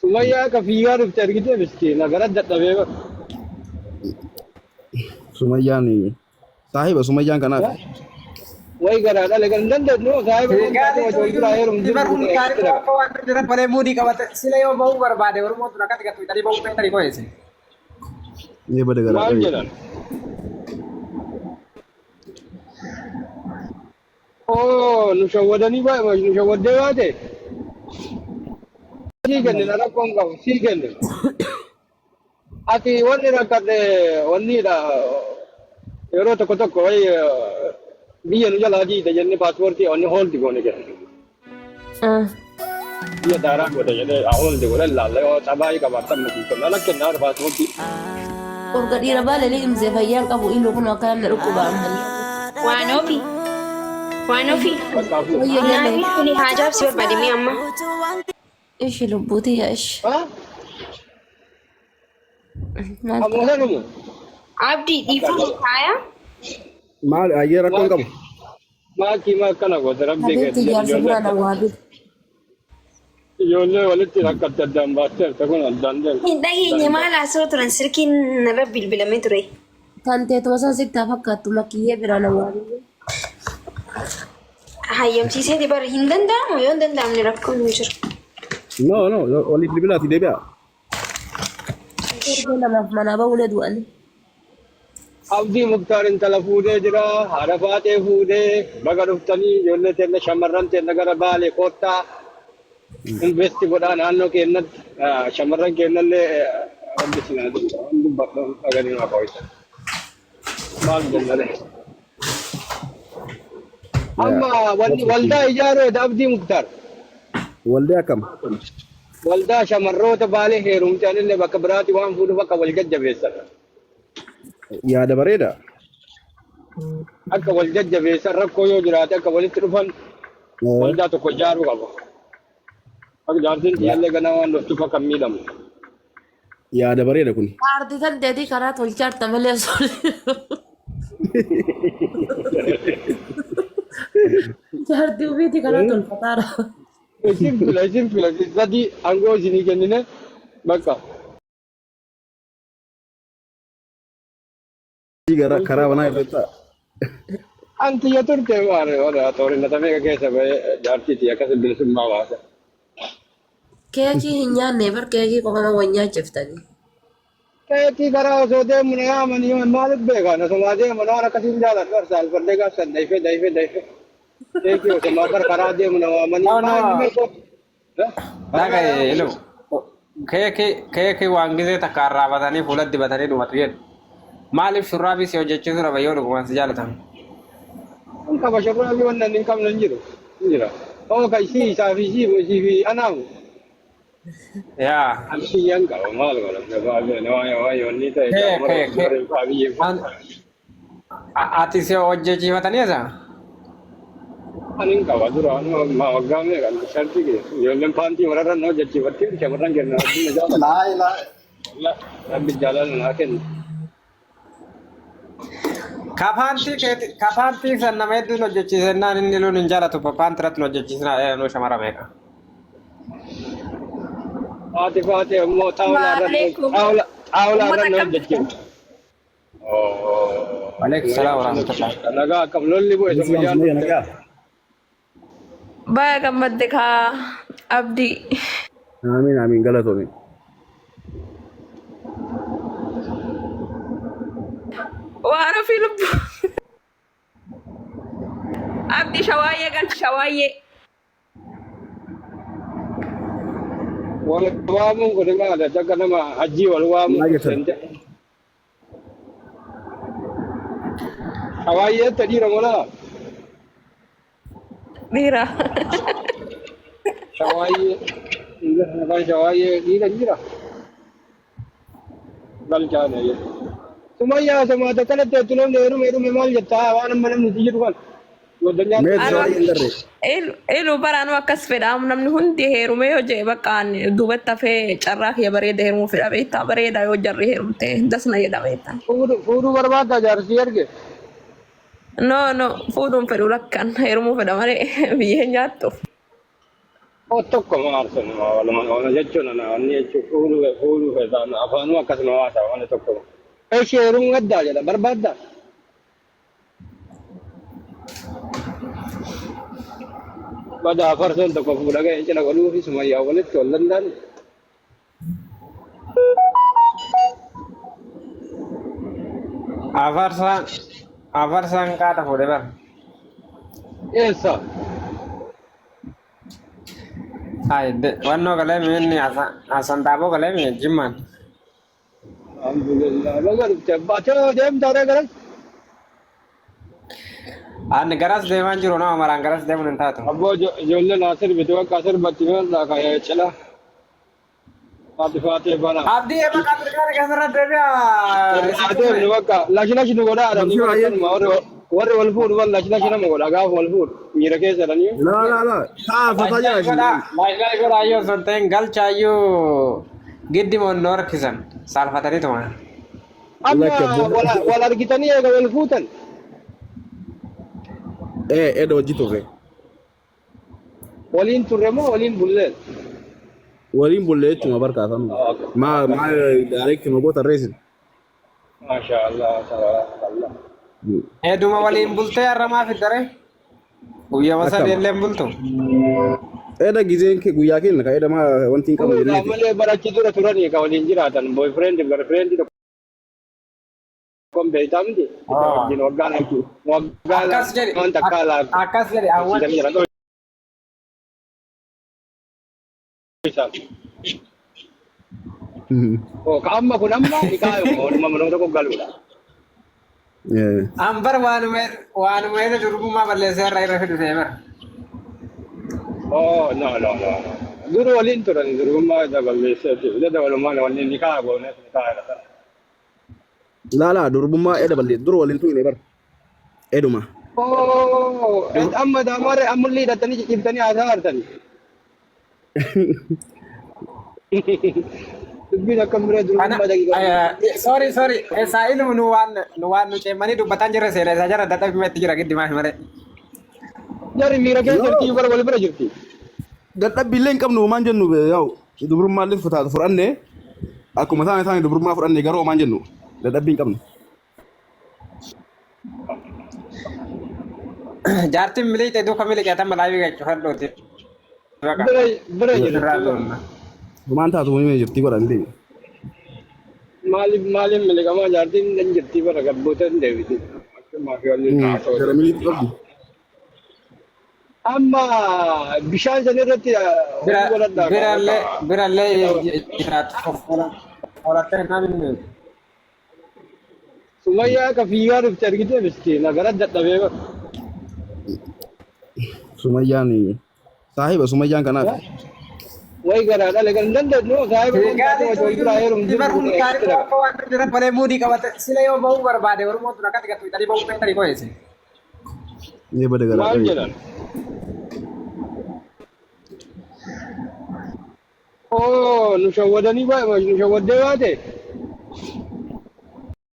Sumayyaa akka fiigaa dhufte argitee miskiina gara dadhabee bara. Sumayyaan saahiba Sumayyaan kanaaf. Way garaa dhale kan hin dandeenyu saahiba kan taate Gaariitu wajjin biraa heerum itti jiru barruun ta'e gaariitu akkatti dhaqa. akka waan jira malee muudii qabate sila yoo bahuu barbaade Oromoo tun akkatti gattu hidhanii bahuu feetanii qo'eesse. Mee bada garaa Maal dhabe. jedhan? Oo nu shawwadanii nu shawwaddee baate sii kennina rakkoon qabu sii kennina. Ati wanni rakkadhe wanniidha yeroo tokko tokko wayi biyya nu jalaa diida jennee paaspoortii wanni hooldi goone jedha. Biyya daaraa goota jedhee hooldi godhan laalla yoo xabaayii qabaattan miti kenna ala kennaa paaspoortii. Urga dhiira baale liqimsee fayyaan qabu ilu kun akka namni dhukkuba ammallee. Waan ofii. Waan ofii. Bakka hafuudha. Wayyo Naafi galee. kuni haajaaf si barbaade mee amma. Ishi lubbuuti yaa ishi. Ha? Maal Ammoo ta'a? sanumu. Abdii dhiifama kaaya. Maal ayyee rakkoon qabu. Maakii maa akkana goote rabbii Habiibti keetti jedhu jaarsa ijoollee biraan awwaabi. ijoollee walitti rakkatte addaan baasteerta kun addaan deemte. Hin dhageenye maal haasa'u turan silkiin narra bilbilamee ture. Kan teetuma san sitti haa fakkaattu makiyyee biraan awwaabi. Hayyamsiiseeti bara hin danda'amu yoo hin danda'amne rakkoon hin jiru. No no waliif bilbilaati deebi'a. Torbee lamaaf manaa bahuun du'ani. Abdii Muktaar intala fuudhee jira. Haadha faatee fuudhee baga dhuftanii ijoollee teenna shamarran teenna gara Baalee koottaa investi godhaa naannoo keennatti shamarran keennallee rabbi isin haa dubbadhu dhaganii naa qo'isa. Maal jennale. Amma wanni waldaa ijaaruudha Abdii Muktaar. Waldaa akkam? Waldaa shamarroota Baalee heerumte anillee bakka biraati waan fuudhuuf akka wal jajjabeessan. Yaada bareeda. Akka wal jajjabeessan rakkoo yoo jiraate akka walitti dhufan waldaa tokko ijaaruu qaba. Akka jaartiin tiyyallee ganaa waan dhuftuuf akka hin miidhamne. Yaada bareeda kun. Paartii tan teetii karaa tolchaarta malee osoo. Jaartii ofiitii karaa tolfataara. Isin fila isin fila sadii aangoo isinii kennine bakka. Gara karaa banaa irratti Anti ya turte waan waan xoorinata meeqa keessa bahee jaartii tiyya akkas bilisummaa baase. Keekii hin nyaanne bar keekii qofa wal nyaachiftanii. Keekii karaa osoo deemu na yaamanii maaliif beekan osoo deemu na waan akkasiin jaaladhu barsa alfadhee gaafsan dayfee dayfee dayfee. Keekii osoo bar karaa deemu na waamanii No, no. maal inni meeshaa. Dhagaye ilu. Keekii keekii waan gizee takka arraabatanii fuula dibatanii dhumatu jedhu. Maaliif shurraabii si hojjechiisuu dhaba yoo dhugumaan si jaalatan? Kun qaba shurraabii wannan hin qabne hin jiru. Hin jira. Oo ka isii isaa fi isii isii fi anaamu. Yaa. An kiyyaan qaba maal godha gabaabee waan waan yoonni ta'e Kee gaamara kee kee. warreen faabiyyee An ati si hojjechiifatanii isa? Ani hin qaba dura ma waggaa meeqa shartii kiyya ijoolleen paantii wararra na hojjechiifattee shamarran kenna rabbi na jaalata. Laa ilaa. Rabbi jaalala naa kenna. Ka paantii keeti ka paantii san nama hedduun hojjechiisennaan inni luun hin jaalatu paantii irratti nu hojjechiisna nu shamara meeqa. Haati faatee immoo xaawulaa irra Waalaikum. xaawulaa irra Uummata na akkam jirtan? hojjechiifti. Waalaikum salaam warahmatullah. Nagaa akkam lolli bu'e Sumayyaa Sumayyaan dhufte. nagaa. Baga gammadde kaa Abdii. Amiin amiin galatoomi. Waan ofii lubbu. Abdii shawaayyee galchi shawaayyee. Wal waamuun kun maali? Akka nama hajjii wal waamuu Maal jettan? seente. Hawaayyeetta dhiira moo laa? Dhiira. Shawaayyee. Afaan shawaayyee dhiira hin jira. Galchaadha jechuudha. Sumayyaa osoo akkanatti jettu namni heerume heerume maal jetta waan amma namni si jedhu kana. Goddanyaa Meet shawaayyee hin garree. Ilu baraanuu akkas fedha namni hundi heerumee yoo jee bakka ani duubatti hafee carraa kiyya bareeda heerumuu fedha beektaa bareeda yoo jarri heerumte dasna jedha beektaa. Fuudhuu barbaaddaa jaarsi erge. No no fuudhuun fedhu lakkan heerumuu fedha malee biyyee nyaattu. O tokko maarsan waluma jechuun ana wanni jechuun fuuluu fuuluu feetaan afaanuu akkasuma haasa'a wanni tokko. Ishee heerumuu gaddaa jedha barbaaddaa. Badaa farsoon tokko fuudha ga'e cina godhuu fi sumayyaa walitti wal danda'an. Afarsaan afarsaan qaata fuudhe bara. Eessa? Ay, wannoo galee miinni Hasan Daaboo galee miin jimmaan. Alhamdulillah. Baga dhufte. Baatee deemtaa ree garas? Ani garas deemaan jiru nama maraan garas deemuun hin taatu. Abboo ijoolleen asir bitu akka asir batti miidhaa kan cina. Faati faatee bana. Abdii eebba qaxirqaara keessarra deebi'a. Adeemnu bakka lashi lashi nu godhaa jedhanii Barsiisa baay'ee. akkanuma warri wal fuudhu wal lashi lashi nama godha gaafa wal fuudhu miira keessa jedhanii. Laa laa laa. Ta'a fataa jala isin. Laashilaa godhaa yoo osoo hin ta'in galchaayyuu giddi moonnoo harkisan saalfatanii tuma. Amma Lakki abboo. wal argitanii eega wal fuutan. Ee eda hojii turre. Waliin turre moo waliin bulleen? Waliin bullee jechuudha barkaa sanu. Maa maa direct ma goota reesin. Maasha Allah tabaarakallah. Hedduma waliin bultee har'a fiddare? Guyyaa Akkam. sadii illee hin bultu. Eda gizeen kee guyyaa kenna ka eda maa wanti hin qabnu Kun jenneeti. malee barachi dura turanii ka waliin jiraatan boyfriend girlfriend tokkoon beektaa miti. Wajjin waggaa lama waggaa Akkas jedhi. lama takkaa laaf. Akkas jedhi awwal. Isaan. Oo ka amma kun amma hiikaayuma waluma mana tokko galuudha. An bar waanuma waanuma irra durbummaa balleessee har'a irra fidu ta'e bara. Oh no no no no. Dura waliin turan durbummaa daballeesseeti. Dabalumaan waliin nikaa goonees nikaa jedhatan. Laa laa durbummaa eda ballee dura waliin tuqne bar. Eduma. Oh amma damarre ammallee hidhatanii cicciftanii haasaa hartanii. Dubbiin akkam bira Kana durbummaa daqiiqaa. sorry sorry isaa ilmu nu waan nu waan nu ceemanii dubbataan jirre seena isaa jara dadhabbii itti jira giddi maaf malee. Jarri miira keessa jirti bara wal bira jirti. Dadhabbii illee hin qabnu homaan jennu yaa'u dubrummaa illee fudhanne akkuma isaan isaan dubrummaa fudhanne garuu homaan jennu dadhabbii hin qabnu. Jaartiin miliqxe duuka miliqxe tan malaayii gachuu fadhooti. Bira bira Irraa jirti. doonna. Homaan taatu himee jirti godhan deemi. Maaliif maaliif miliqamaa jaartiin hin jirti bara gabboota hin deebiti. Akkumaa fi waliin haasa'u. Gara miliitti qabdi. Amma bishaan san irratti Bira hojii godhadhaa. birallee birallee jiraatu folattee namni Sumayyaa akka fiigaa dhufte argitee miskiina gara dadhabee bara. Sumayyaan saahiba Sumayyaan kanaaf. Wayi garaa dhale kan hin dandeenyu saahiba kun taate wajjin wal biraa heeruun Bar kun taarifa akka waan jiran malee muudii qabate sila yoo bahuu barbaade Oromoo tun akkatti gattu hidhanii bahuu feetanii qo'eesse. Ni bada garaa Maal dhabe. jedhan? Oo nu shawwadanii baay'ee nu shawwaddee baate.